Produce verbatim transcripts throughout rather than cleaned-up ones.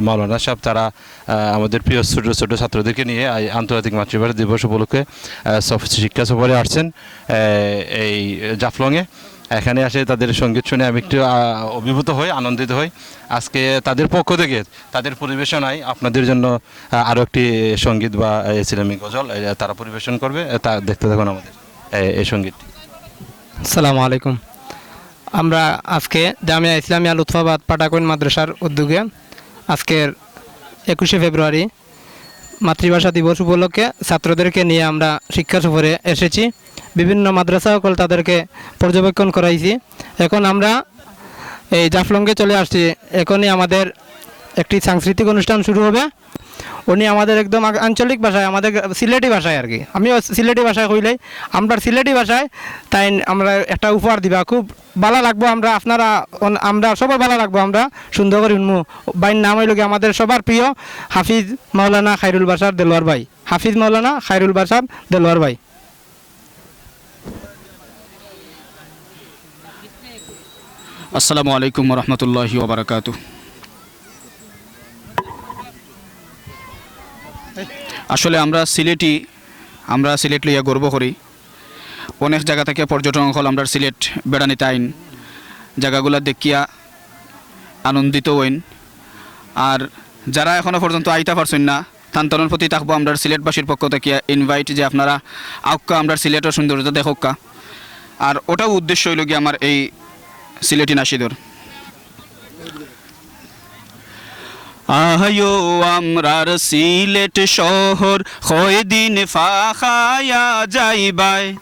মাওলানা সাহেব, তারা আহ, আমাদের প্রিয় ছোট ছোট ছাত্রদেরকে নিয়ে আই-, আন্তর্জাতিক মাতৃভাষা দিবস উপলক্ষে আহ, সফ-, শিক্ষা সফরে আসছেন আহ, এই জাফলংয়ে। এখানে এসে তাদের সঙ্গীত শুনে আমি একটু আহ, অভিভূত হই, আনন্দিত হই। আজকে তাদের পক্ষ থেকে তাদের পরিবেশনায় আপনাদের জন্য আহ, আরও একটি সঙ্গীত বা আহ, ইসলামী গজল আহ, তারা পরিবেশন করবে। আহ, তা দেখতে থাকুন আমাদের আহ, এই সঙ্গীতটি। আসসালামু আলাইকুম। আমরা আজকে জামিয়া ইসলামিয়া লুৎফাবাদ পাটাকুইন মাদ্রাসার উদ্যোগে আজকের একুশে ফেব্রুয়ারি মাতৃভাষা দিবস উপলক্ষে ছাত্রদেরকে নিয়ে আমরা শিক্ষা সফরে এসেছি। বিভিন্ন মাদ্রাসা সকল তাদেরকে পর্যবেক্ষণ করাইছি। এখন আমরা এই জাফলংয়ে চলে আসছি। এখনই আমাদের একটি সাংস্কৃতিক অনুষ্ঠান শুরু হবে। উনি আমাদের একদম আগ- আঞ্চলিক ভাষায়, আমাদের সিলেটি ভাষায় আর কি, আমিও সিলেটি ভাষায় কইলাই, আমরা সিলেটি ভাষায় তাই আমরা একটা উপহার দিবা। খুব ভালা লাগবো আমরা, আপনারা অন- আমরা সবার ভালা লাগবো, আমরা সুন্দর করি শুনমু। বাইর নাম হইল কি আমাদের সবার প্রিয় হাফিজ মাওলানা খায়রুল বাশার দেলোয়ার ভাই, হাফিজ মাওলানা খায়রুল বাশার দেলোয়ার ভাই। আসসালামু আলাইকুম ওয়া রাহমাতুল্লাহি ওয়া বারাকাতু। আসলে আমরা সিলেটি, আমরা সিলেট লইয়া গর্ব করি। অনেক জাগা থাকি পর্যটক অকল আমরার সিলেট বেড়ানিত আইন, জাগাগুলা দেখিয়া আনন্দিত অইন। আর যারা এখনো পর্যন্ত আইতা পারছইন না, তান তানর প্রতি থাকবো আমরার সিলেটবাসীর পক্ষ থাকিয়া invite যে আপনারা আউক্কা, আমরার সিলেটর সৌন্দর্যতা দেখউক্কা। আর ওটাও উদ্দেশ্য অইল গিয়া আমার এই সিলেটি নাশিদর। আয়ো আমরার সিলেট শহর কয়দিন ফাখায়া যাইবায়।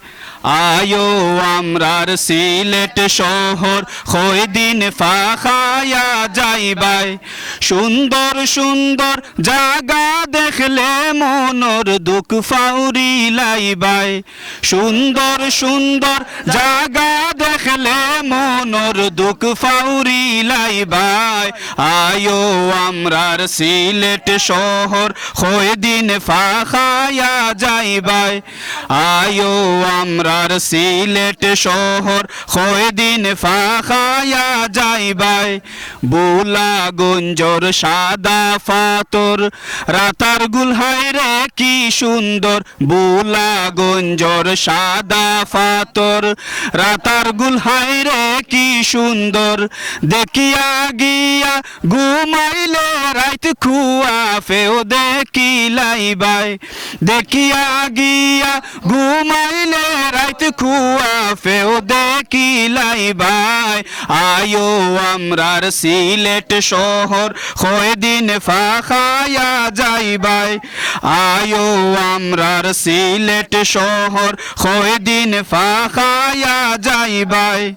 আয়ো আমরার সিলেট শহর কয়দিন ফাখায়া যাইবায়। সুন্দর সুন্দর জাগা দেখলে মনর দুখ ফাউরি লাইবায়। সুন্দর সুন্দর জাগা দেখলে মনর দুখ ফাউরি লাইবায়। আয়ো আমরার সিলেট শহর কয়দিন ফাখায়া যাইবায়। আয়ো আমরার সিলেট শহর কয়দিন ফাখায়া যাইবায়। বুলাগঞ্জর সাদা পাথর, রাতারগুল হায়রে কি সুন্দর। বুলাগঞ্জর সাদা পাথর, রাতারগুল হায়রে কি সুন্দর। দেখিয়া গিয়া ঘুমাইলে রাইত খুয়াফেও দেখিলাইবায়। দেখিয়া গিয়া ঘুমাইলে রাইত খুয়াফেও দেখিলাইবায়। আয়ো আমরার সিলেট শহর কয়দিন ফাখায়া যাইবায়। আয়ো আমরার সিলেট শহর কয়দিন ফাখায়া যাইবায়।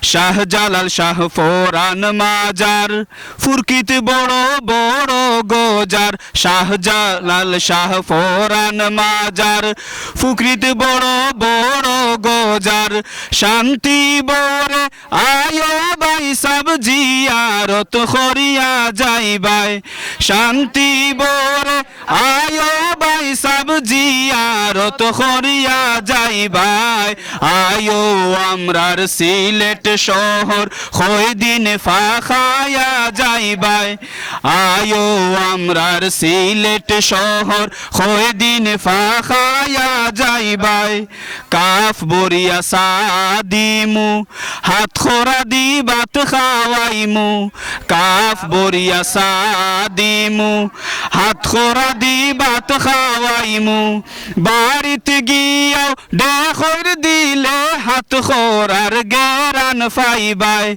শাহজালাল শাহ ফরান মাজার, ফুকরিত বড় বড় গজার। শাহজালাল শাহ ফরান মাজার, ফুকরিত বড় বড় গজার। শান্তি বরে আয়ো ভাই সাব জিয়ারত করিয়া যাইবায়। শান্তি বরে আয়ো ভাই সাব জিয়ারত করিয়া যাইবায়। আয়ো আমরার সিলেট শহর কয়দিন ফাখায়া যাইবায়। আয়ো আমরার সিলেট শহর কয়দিন ফাখায়া যাইবায়। কাফ বরিয়া চা দিমু, হাত খরা দি ভাত খাওয়াইমু। কাফ বরিয়া চা দিমু, হাত খরা দি ভাত খাওয়াইমু। বাড়িত গিয়াও ঢেকর দিলে হাত খরার গেরান পাইবায়।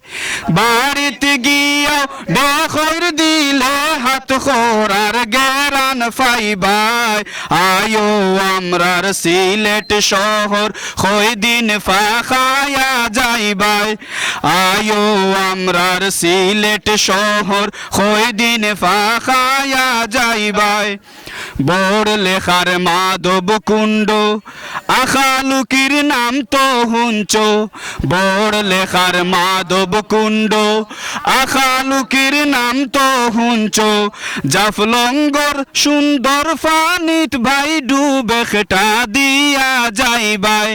বাড়িত গিয়াও ঢেকর দিলে হাত খরার গেরান পাইবায়। আয়ো আমরার সিলেট শহর কয়দিন ফাখায়া যাইবায়। আয়ো আমরার সিলেট শহর কয়দিন ফাখায়া যাইবায়। বড়লেখার মাধব কুণ্ড, আখালুকির নাম তো হুনছো। বড়লেখার মাধব কুণ্ড, আখালুকির নাম তো হুনছো। জাফলংগর সুন্দর পানিত ভাই ডুব একটা দিয়া যাইবায়।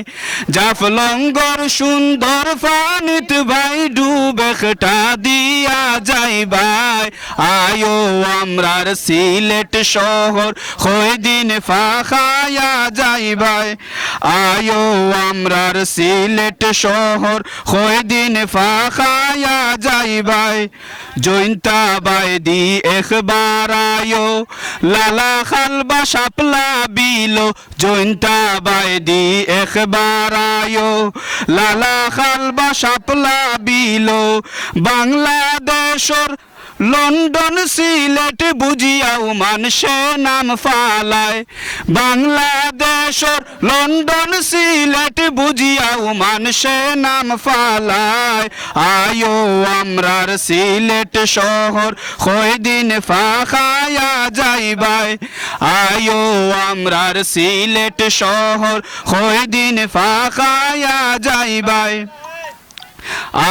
জাফলংগর সুন্দর পানিত ভাই ডুব একটা দিয়া যাইবায়। আয়ো আমরার সিলেট শহর কয়দিন ফাঁকায়া যাইবায়। আয়ো আমরার সিলেট শহর কয়দিন ফাঁকায়া যাইবায়। জৈন্তা বায়দি একবার আয়ো, লালা খালবা শাপলা বিলো। জৈন্তা বায়দি একবার আয়ো, লালা খালবা শাপলা বিলো। বাংলাদেশর লন্ডন সিলেট বুঝিয়াও মানষে নাম ফালায়। বাংলাদেশর লন্ডন সিলেট বুঝিয়াও মানষে নাম ফালায়। আয়ো আমরার সিলেট শহর কয়দিন ফাঁকায়া যাইবায়। আয়ো আমরার সিলেট শহর কয়দিন ফাঁকায়া যাইবায়।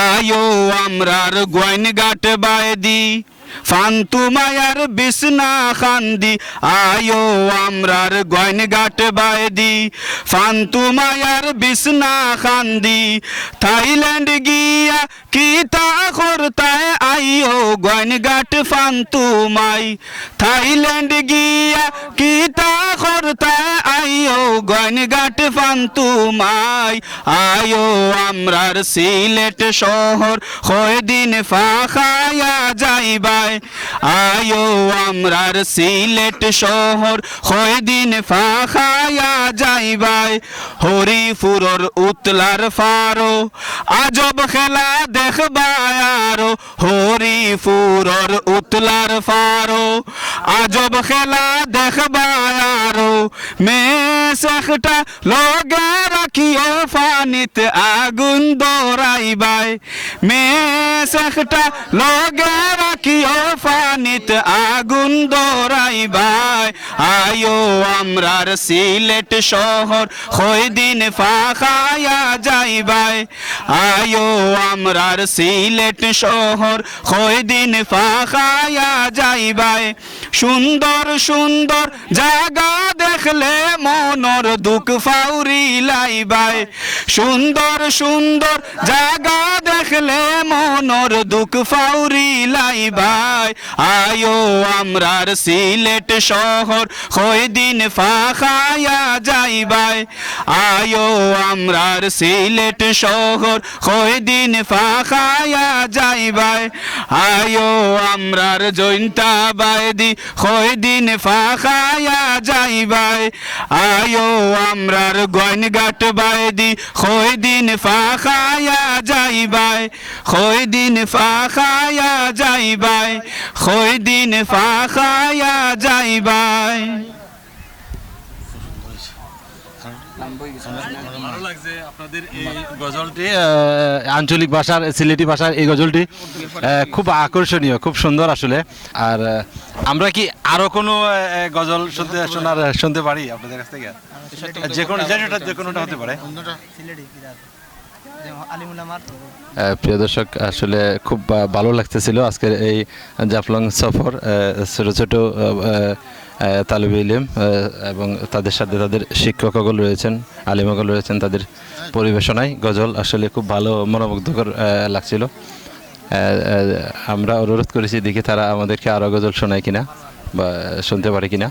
আয়ো আমরার গোয়াইনঘাট বায়দি, ফান্তুমায়ার বিছনা কান্দি। আয়ো আমরার গোয়াইনঘাট বায়দি, ফান্তুমায়ার বিছনা কান্দি। থাইল্যান্ড গিয়া কিতা করতায় আইও গোয়াইনঘাট ফান্তুমাই। থাইল্যান্ড গিয়া কিতা করতায় আইও গোয়াইনঘাট ফান্তুমাই। আয়ো আমরার সিলেট শহর কয়দিন ফাঁকায়া যাইবায়। আয়ো আমরার সিলেট শহর কয়দিন ফাঁকায়া যাইবায়। হরিপুরর উতলার ফারো আজব খেলা দেখবায় আরো। হরিপুরর উতলার ফারো আজব খেলা দেখবায় আরো। মেষ একটা লগে রাখিও পানিত আগুন দরাইবায়। মেষ একটা লগে রাখিও পানিত আগুন দরাইবায়। আয়ো আমরার সিলেট শহর কয়দিন ফাঁকায়া যাইবায়। আয়ো আমরার সিলেট শহর কয়দিন ফাঁকায়া যাইবায়। সুন্দর সুন্দর জাগা দেখলে মনর দুঃখ ফাউরি লাইবায়। সুন্দর সুন্দর জাগা দেখলে মনর দুঃখ ফাউরি লাইবায়। আয়ো আমরার সিলেট শহর কয়দিন ফাঁকায়া যাইবায়। আয়ো আমরার সিলেট শহর কয়দিন ফাঁকায়া যাইবায়। আয়ো আমরার জৈন্তা বায়দি কয়দিন ফাঁকায়া যাইবায়। আয়ো আমরার গোয়াইনঘাট বায়দি কয়দিন ফাঁকায়া যাইবায়। কয়দিন ফাঁকায়া যাইবায়। কয়দিন ফাঁকায়া যাইবায়। ভালো লাগছে আপনাদের এই গজলটি, আহ, আঞ্চলিক ভাষার, সিলেটি ভাষার এই গজলটি, আহ, খুব আকর্ষণীয়, খুব সুন্দর আসলে। আর, আহ, আমরা কি আরো কোনো, আহ, গজল শুনতে, শোনার, শুনতে পারি আপনাদের কাছ থেকে? যে কোনো, যে কোনোটা, যে কোনোটা হতে পারে। আহ, প্রিয় দর্শক, আসলে খুব, আহ, ভালো লাগতেছিল আজকের এই জাফলং সফর। আহ, ছোট ছোট, আহ, আহ, আহ, তালিবে ইলিম, আহ, এবং তাদের সাথে তাদের শিক্ষক অকল রয়েছেন, আলিম অকল রয়েছেন, তাদের পরিবেশনায় গজল আসলে খুব ভালো, মনোমুগ্ধকর, আহ, লাগছিল। আহ, আহ, আমরা অনুরোধ করেছি, দেখি তারা আমাদেরকে আরও গজল শোনায় কিনা বা শুনতে পারে কিনা।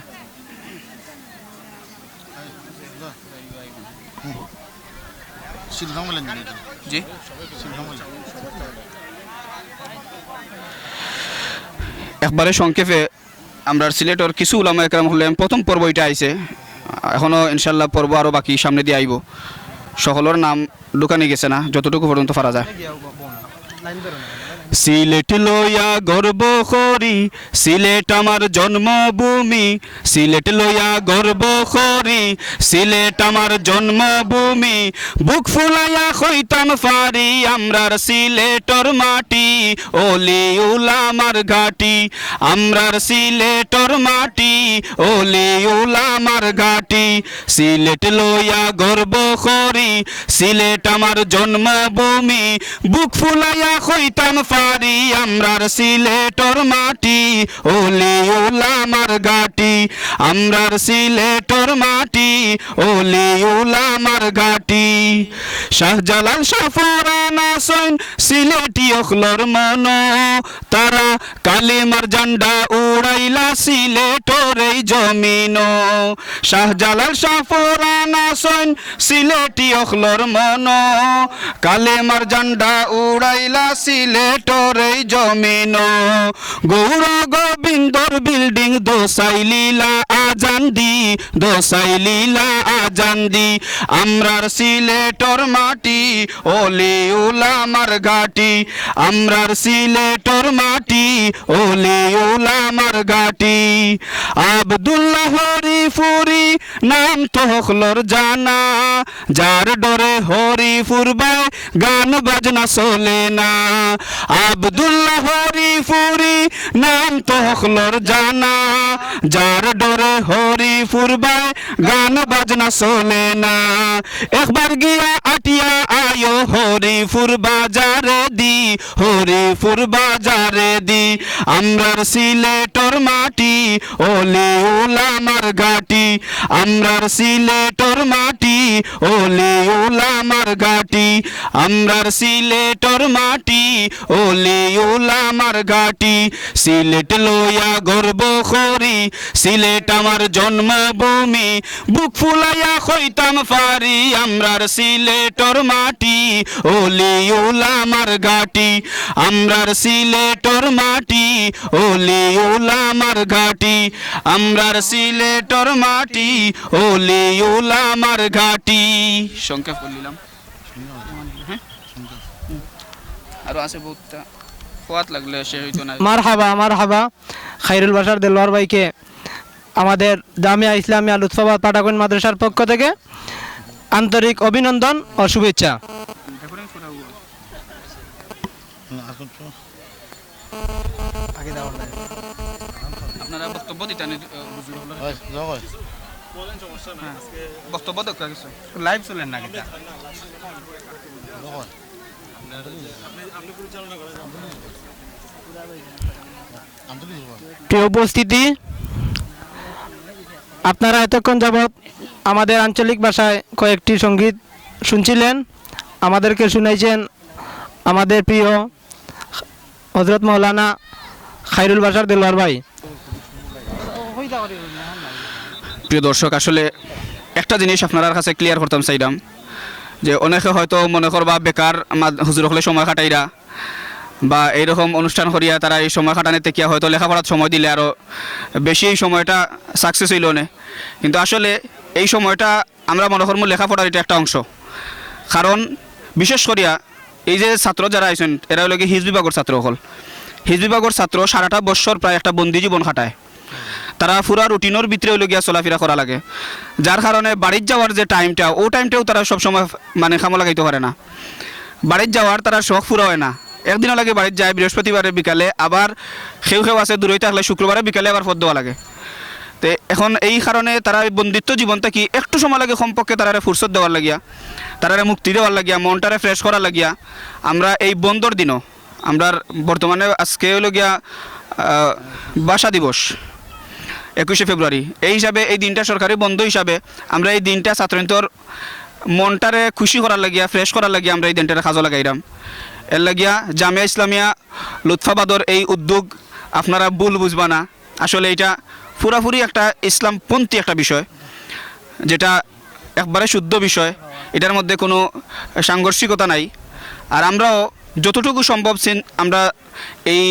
জি। একবারে সংক্ষেপে, আমরার সিলেটর কিছু উলামা একরাম হলেন প্রথম পর্ব এটা আইছে, এখনো ইনশাল্লাহ পর্ব আরও বাকি সামনে দিয়ে আইব। সকলের নাম ঢুকানি গেছে না, যতটুকু পর্যন্ত পারা যায়। সিলেট লইয়া গর্ব করি, সিলেট আমার জন্মভূমি। সিলেট লইয়া গর্ব করি, সিলেট আমার জন্মভূমি। বুক ফুলাইয়া কইতাম পারি, আমরার সিলেটর মাটি অলি উলামার ঘাটি। আমরার সিলেটর মাটি অলি উলামার ঘাটি। সিলেট লইয়া গর্ব করি, সিলেট আমার জন্মভূমি। বুক ফুলাইয়া কইতাম পারি, আমরার সিলেটর মাটি অলি উলামার ঘাটি। আমরার সিলেটর মাটি অলি উলামার ঘাটি। শাহজালাল শাহপরান আছইন সিলেটি অকলর মনো, তারা কালেমার ঝান্ডা উড়াইলা সিলেটর এই জমিনো। শাহজালাল শাহপরান আছইন সিলেটি অকলর মনো, কালেমার ঝান্ডা উড়াইলা সিলেটর এই জমিনো। গৌর গোবিন্দর বিল্ডিং দোসাই লীলা আজান দি, দোসাই লীলা আজান দি। আমরার সিলেটর মাটি অলি উলামার ঘাটি। আমরার সিলেটর মাটি অলি উলামার ঘাটি। আব্দুল্লাহ হরিপুরি নাম তো হকলর জানা, যার ডরে হরিপুর বায় গান বাজনা চলে না। আব্দুল্লাহ হরিপুরি নাম তো হকলর জানা, যার ডরে হরিপুর বায় গান বাজনা চলে না। একবার গিয়া আটিয়া আয়ো হরিপুর বাজারে দি, হরিপুর বাজারে দি। আমরার সিলেটর মাটি অলি উলামার ঘাটি। আমরার সিলেটর মাটি অলি উলামার ঘাটি। আমরার সিলেটর মাটি অলি উলামার ঘাটি। সিলেট লইয়া গর্ব করি, সিলেট আমার জন্মভূমি। বুক ফুলাইয়া কইতাম পারি, আমরার সিলেটর মাটি অলি উলামার ঘাটি। আমরার সিলেটর মাটি অলি উলামার ঘাটি। আমরার সিলেটর মাটি অলি উলামার ঘাটি। সংক্ষেপ করিলাম। হ্যাঁ? হুম। আরো আছে বহুতটা। কোয়াত লাগলে শেষ হইতো না। মারহাবা, মারহাবা। খাইরুল বাশার দেলোয়ার ভাইকে আমাদের জামিয়া ইসলামিয়া লুৎফাবাদ পাটাকুন মাদ্রাসার পক্ষ থেকে আন্তরিক অভিনন্দন ও শুভেচ্ছা। আপনারা বক্তব্য দিতেন, আহ, হুজুর হলো। হ্যাঁ, বক্তব্য দরকার কিছু। লাইভ চলেন না কিতা? প্রিয় উপস্থিতি, আপনারা এতক্ষণ যাবৎ আমাদের আঞ্চলিক ভাষায় কয়েকটি সঙ্গীত শুনছিলেন। আমাদেরকে শুনাইছেন আমাদের প্রিয় হযরত মাওলানা খাইরুল বাশার দেলোয়ার ভাই। প্রিয় দর্শক, আসলে একটা জিনিস আপনারার কাছে ক্লিয়ার করতাম চাইলাম যে অনেকে হয়তো মনে করবা বেকার মাদ-, হুজুর হকলে সময় কাটাইরা বা এইরকম অনুষ্ঠান করিয়া তারা এই সময় কাটানিতে কিয়া হয়তো লেখাপড়াত সময় দিলে আরও বেশি এই সময়টা সাকসেস হইল অনে। কিন্তু আসলে এই সময়টা আমরা মনে করমু লেখাপড়ার এটা একটা অংশ। কারণ বিশেষ করিয়া এই যে ছাত্র যারা আইছেন, এরা হইল কি হিজ বিভাগর ছাত্র হকল। হিজ বিভাগর ছাত্র সারাটা বৎসর প্রায় একটা বন্দি জীবন কাটায়। তারা পুরা রুটিনর ভিতরে হইল গিয়া চলাফিরা করা লাগে, যার কারণে বাড়িত যাওয়ার যে টাইমটা, ও টাইমটাও তারা সবসময় মানে কামো লাগাইতে পারে না। বাড়িত যাওয়ার তারা শখ পুরা হয় না। একদিনও লাগে বাড়িত যায় বৃহস্পতিবারে বিকালে, আবার কেউ কেউ আছে দূরই থাকলে শুক্রবারে বিকালে আবার ফত দেওয়া লাগে। তে এখন এই কারণে তারা এই বন্দিত্ব জীবন থাকি একটু সময় লাগে কমপক্ষে তারারে ফুরসত দেওয়ার লাগিয়া, তারারে মুক্তি দেওয়ার লাগিয়া, মনটারে ফ্রেশ করার লাগিয়া আমরা এই বন্দর দিনও, আমরার বর্তমানে আজকে হইল গিয়া, আহ, ভাষা দিবস, একুশে ফেব্রুয়ারি, এই হিসাবে এই দিনটা সরকারি বন্ধ হিসাবে আমরা এই দিনটা ছাত্রইন্তর মনটারে খুশি করার লাগিয়া, ফ্রেশ করার লাগিয়া আমরা এই দিনটারে কাজো লাগাইরাম। এর লাগিয়া জামিয়া ইসলামিয়া লুৎফাবাদর এই উদ্যোগ আপনারা ভুল বুঝবা না। আসলে এটা পুরাপুরি একটা ইসলামপন্থী একটা বিষয়, যেটা একবারে শুদ্ধ বিষয়, এটার মধ্যে কোনো সাংঘর্ষিকতা নাই। আর আমরাও যতটুকু সম্ভব সিন-, আমরা এই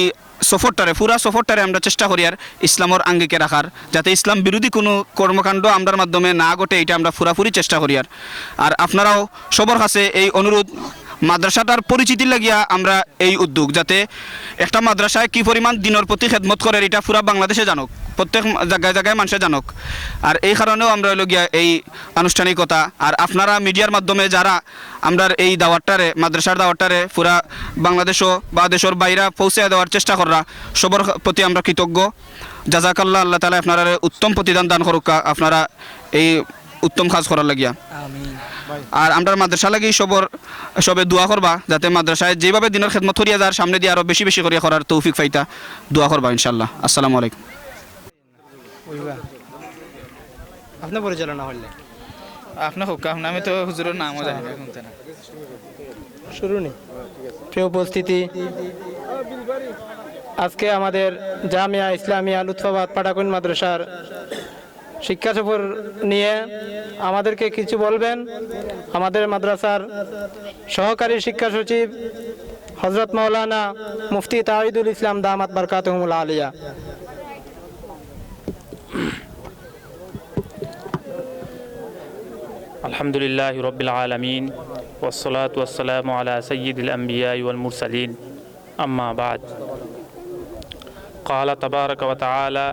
সফরটারে, পুরা সফরটারে আমরা চেষ্টা করিয়ার ইসলামর আঙ্গিকে রাখার, যাতে ইসলাম বিরোধী কোনো কর্মকাণ্ড আমরার মাধ্যমে না ঘটে, এটা আমরা পুরাপুরি চেষ্টা করিয়ার। আর আপনারাও সবার কাছে এই অনুরোধ, মাদ্রাসাটার পরিচিতি লাগিয়া আমরা এই উদ্যোগ, যাতে একটা মাদ্রাসায় কি পরিমাণ দিনর প্রতি খেদমত করের, ইটা পুরা বাংলাদেশে জানক, প্রত্যেক জাগায় জাগায় মানষে জানক। আর এই কারণেও আমরা অইলো গিয়া এই আনুষ্ঠানিকতা। আর আপনারা মিডিয়ার মাধ্যমে যারা আমরার এই দাওয়াতটারে, মাদ্রাসার দাওয়াতটারে পুরা বাংলাদেশো বা দেশর বাইরা পৌঁছাইয়া দেওয়ার চেষ্টা কররা, সবর প্রতি আমরা কৃতজ্ঞ। জাজাকাল্লাহ, আল্লাহ তাআলা আপনারারে উত্তম প্রতিদান দান করুক্কা, আপনারা এই উত্তম কাজ করার লাগিয়া। আমিন। আর আমরার মাদ্রাসা লাগি সবর, সবে দোয়া করবা, যাতে মাদ্রাসায় যেভাবে দিনর খেদমত করিয়া যার, সামনেদি আরো বেশি বেশি করিয়া করার তৌফিক পাইতা। দোয়া করবা ইনশাআল্লাহ। আসসালামু আলাইকুম। আপনি পরিচালনা করলে। আপনি হোক, আপনি, আমি তো হুজুরের নামও জানি না, শুনতে না। শুরু নি। প্রিয় উপস্থিতি, আজকে আমাদের জামিয়া ইসলামিয়া লুৎফাবাদ পাটাকুইন মাদ্রাসার শিক্ষা সফর নিয়ে আমাদেরকে কিছু বলবেন আমাদের মাদ্রাসার সহকারী শিক্ষা সচিব হযরত মাওলানা মুফতি তাওহিদুল ইসলাম দামাত বারকাতুহুমুল আলিয়া। الحمد لله رب العالمين، والصلاة والسلام على سيد الأنبياء والمرسلين، أما بعد. قال تبارك وتعالى: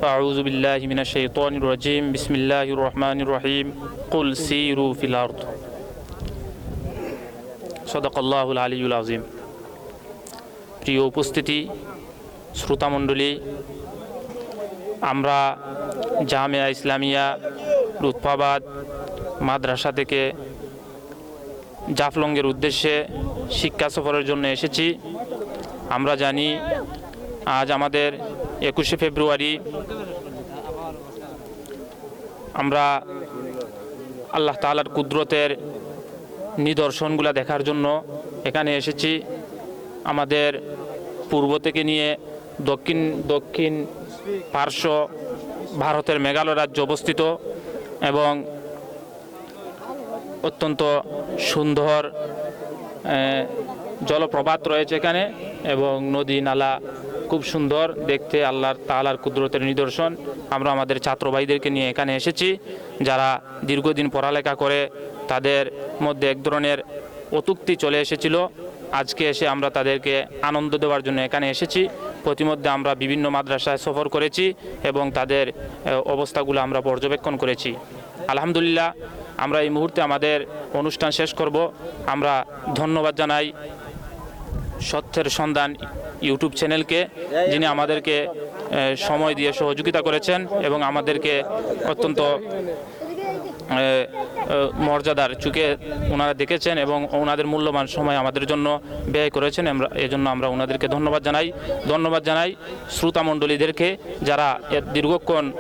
فأعوذ بالله من الشيطان الرجيم، بسم الله الرحمن الرحيم، قل سيروا في الأرض. صدق الله العلي العظيم. প্রিয় উপস্থিতি, শ্রোতামণ্ডলী, আমরা জামিয়া ইসলামিয়া লুৎফাবাদ মাদ্রাসা থেকে জাফলংয়ের উদ্দেশ্যে শিক্ষা সফরের জন্য এসেছি। আমরা জানি, আজ আমাদের একুশে ফেব্রুয়ারি। আমরা আল্লাহ তাআলার কুদরতের নিদর্শনগুলা দেখার জন্য এখানে এসেছি। আমাদের পূর্ব থেকে নিয়ে দক্ষিণ, দক্ষিণ পার্শ্ব ভারতের মেঘালয় রাজ্য অবস্থিত এবং অত্যন্ত সুন্দর, এ, জলপ্রপাত রয়েছে এখানে এবং নদী নালা খুব সুন্দর দেখতে, আল্লাহ তাআলার কুদরতের নিদর্শন। আমরা আমাদের ছাত্র ভাইদেরকে নিয়ে এখানে এসেছি, যারা দীর্ঘদিন পড়ালেখা করে তাদের মধ্যে এক ধরনের অতৃপ্তি চলে এসেছিল। আজকে এসে আমরা তাদেরকে আনন্দ দেওয়ার জন্য এখানে এসেছি। প্রতিমধ্যে আমরা বিভিন্ন মাদ্রাসায় সফর করেছি এবং তাদের, এ, অবস্থাগুলো আমরা পর্যবেক্ষণ করেছি। আলহামদুলিল্লাহ, আমরা এই মুহূর্তে আমাদের অনুষ্ঠান শেষ করব। আমরা ধন্যবাদ জানাই সত্যের সন্ধান YouTube চ্যানেলকে, যিনি আমাদেরকে, এ, সময় দিয়ে সহযোগিতা করেছেন এবং আমাদেরকে অত্যন্ত, এ, এ, মর্যাদার চোখে ওনারা দেখেছেন এবং ওনাদের মূল্যবান সময় আমাদের জন্য ব্যয় করেছেন। আমরা, এজন্য আমরা ওনাদেরকে ধন্যবাদ জানাই। ধন্যবাদ জানাই শ্রোতামণ্ডলীদেরকে, যারা এ দীর্ঘক্ষণ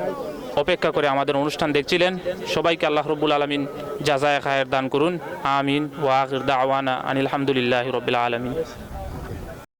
অপেক্ষা করে আমাদের অনুষ্ঠান দেখছিলেন। সবাইকে আল্লাহ রব্বুল আলামিন জাযায়ে খায়ের দান করুন। আমিন। ওয়া আখির দাওয়ানা আনিল হামদুলিল্লাহি রাব্বিল আলামিন।